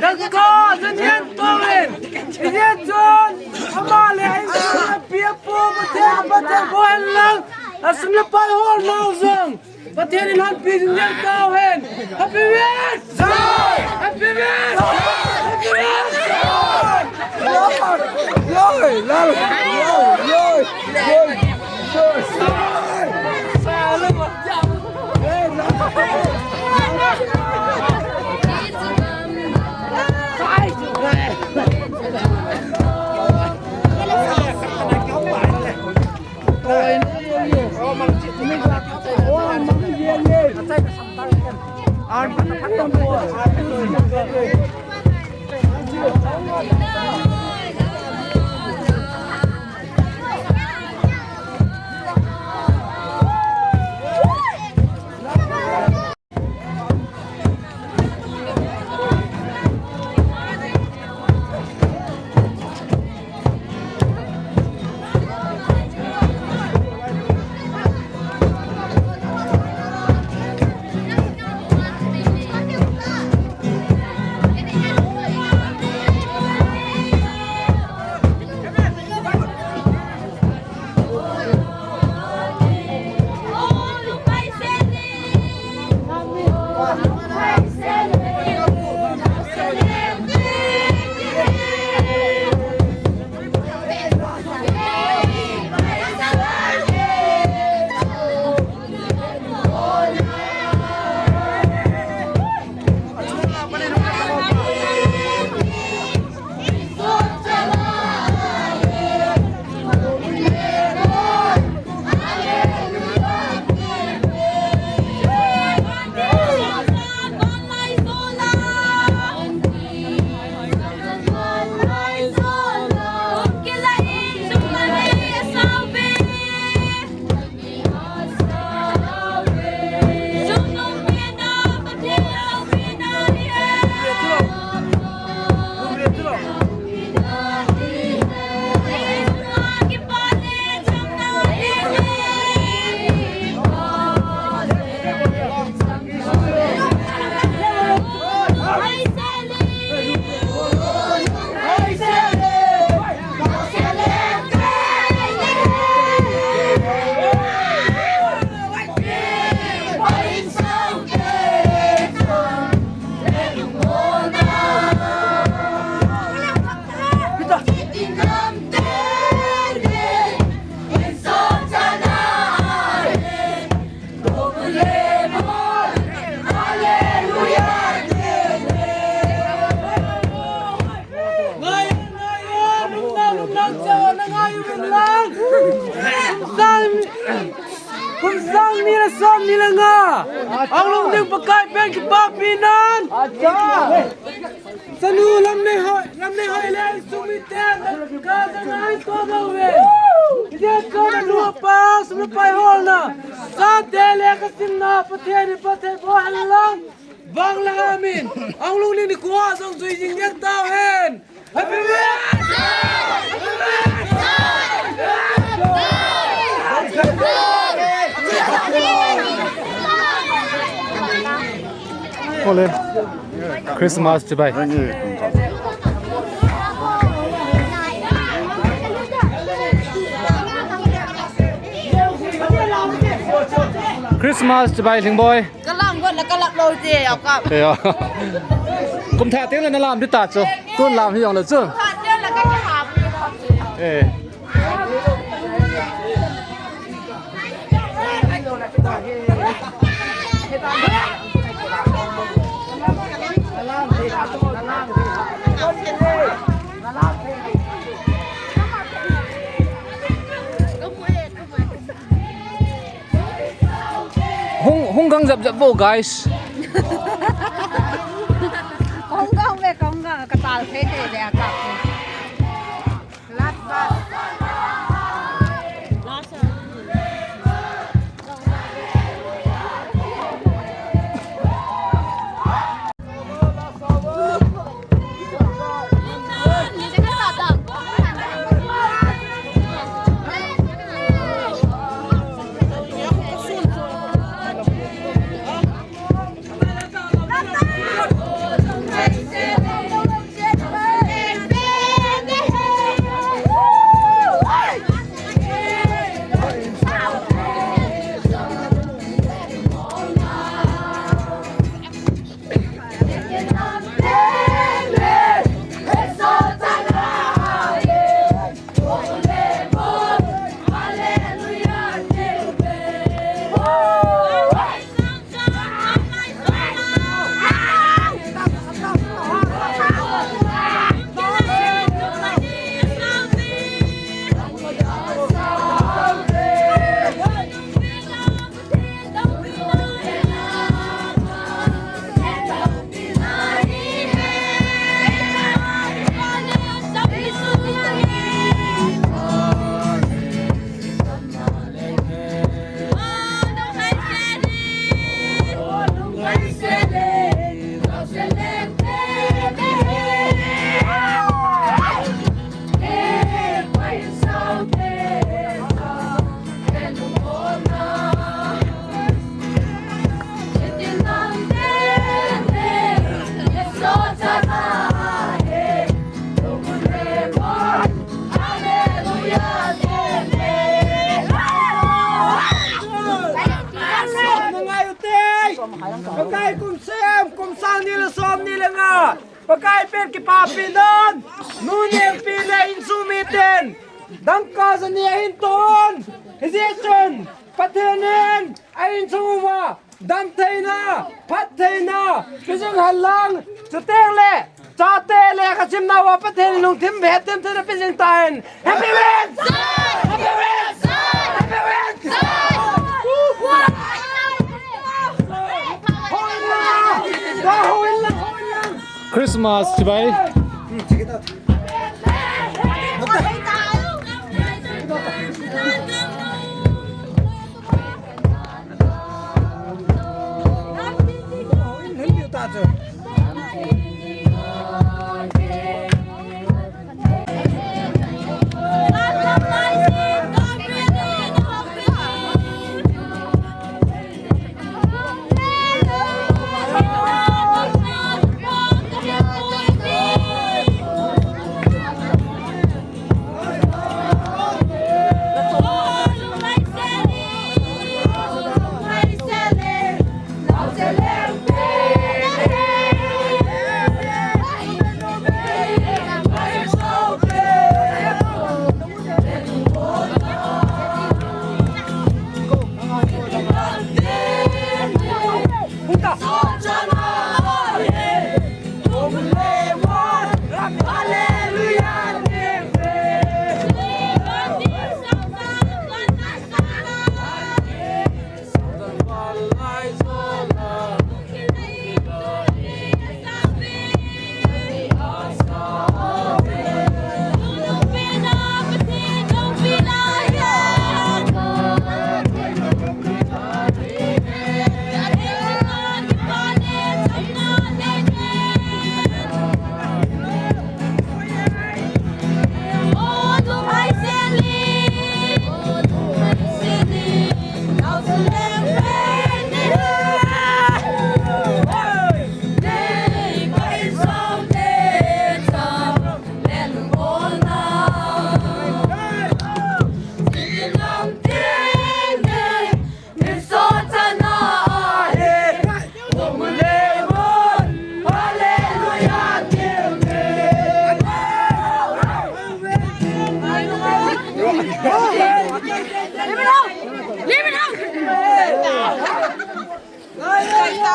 Dangka, Daniel toin. Ijeh chun, ama le insung api apo, Pathen, Pathen, bohen lang. Asum le pai hol nau jong. Pathen in hanpi jing jeng tauhen. Happy West! Happy West! Happy West! Yoi, lal, yoi, yoi, yoi, yoi. Sa, sa, sa, sa. Kum sang ni le som ni le nga. Anglung ding Pakai pen kipapi nan. Chanu Lamneihoi, Lamneihoi le sumite, ka dang ai ko do ve. Ide ko na lu pa, sum pai hol na. Sa te le ka sin na, Pathen ni Pathen bo halang. Bang la amin. Anglung ni ni ko jong jui jing ding tao hen. Happy birthday! Ole. Christmas chibai. Christmas chibai, Lhingboi. Ka lam got la ka lap lou te, au kap. Kum thah teng le na lam di ta chu. Tun lam hi jong le chu. Thah teng le ka ki hap. Eh. Hung, hung gang jap jap vo, guys. Kong gang ve, kong gang, ka tal thei thei ve, ka. Last bus. Pakai kum sang, kum sang ni le som ni le nga. Pakai pen kipapi nan. Nu nengpi le insung miten. Dangka jani ahin ton. Hijeh chun Pathen in a insung uva damtheina, phattheina, pejing hen lang, chuteng le chate le kachimna uva Pathen in lungthim vetem thena pejing tahen. Happy Wednesday! Happy Wednesday! Happy Wednesday! Christmas chibai.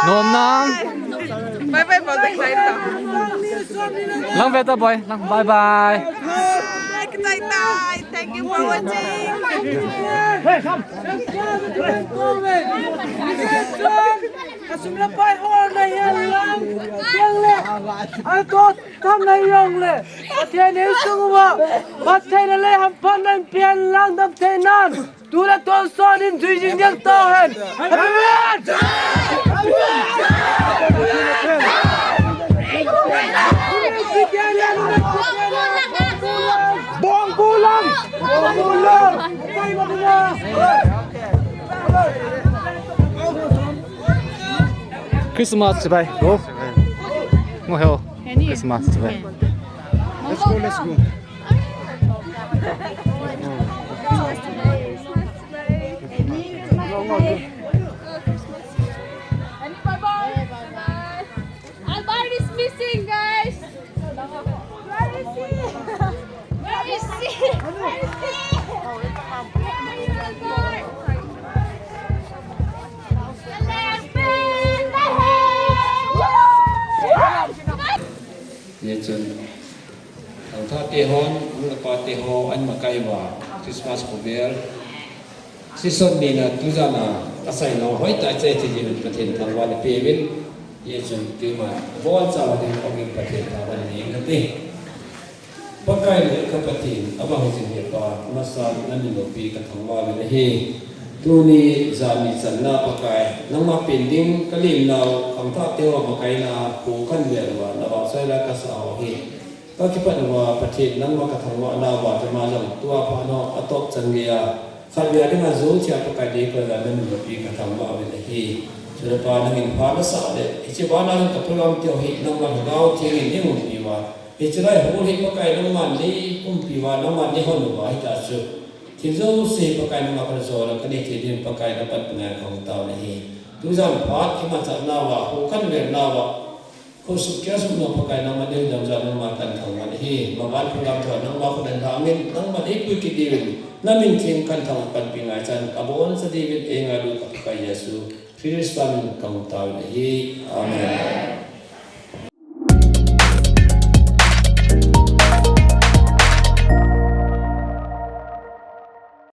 Nomna. Bye bye, bye bye, bye bye. Lang ve ta boy, lang bye bye. Bye, bye, bye. Thank you for watching. Asum le pai ho na hian lang. Yang le. Ai to tam na yong le. Pathen in sung uva. Pathen le ham pan na pian lang damtheinan. Tule tonsot in tui jing jeng tau hen. Amen. Bong bulang. Bong bulang. Christmas chibai. Go. Ngo heo. Christmas chibai. Let's go, let's go. Albert is missing, guys. Where is he? Where is he? Where is he? Where are you, Albert? Albert! Ye chun. Thangthah te hon, nu le pa te ho, an makai uva, Christmas khovel. Season nina tujan a, asai nau hoitah a chai thei jin Pathen thangvah in peuvin, ye chun tuman, boncha uva ding ong in Pathen thangvah in nei inge ti. Pakai le ka Pathen, abang jing hepa, masa na min loupi ka thangvah uvin ahi. Tuni, jani channa Pakai, nangma pen ding, ka lim nau, khangthah te ho makaina, pu kan vel uva, na vahchoi la ka sa ho hi. Ka kipat uva Pathen nangma ka thangvah nauva keima jong tua phat ho atop chan geiya khatvei a dinga jou thei a Pakai dei koi la na min loupi ka thangvah uvin ahi. Chule Pa nangin pha nasah le hiche vana jong ka program teu hi nangma Lhagao Theng in nei umpi uva. Hiche lai hall hi Pakai nangman nei umpi uva nangman nei hon uva hita chu. Thil jouse Pakai nangma ka jol a ka nei thei ding Pakai na pan ngai ka hung tao nahi. Tujan phat kimanchah nauva, hung kanvel nauva, khosuk kiasuk nau Pakai nangman neidam jal nangma kanthangvah in ahi. Maban program chu nangma khut a lhangin, nangman eipui kit diuvin, namin theng kanthangvah panpi ngaichan, aboncha diuvin eingailu ka Pakai Jesu Christa min kahung taovin ahi. Amen.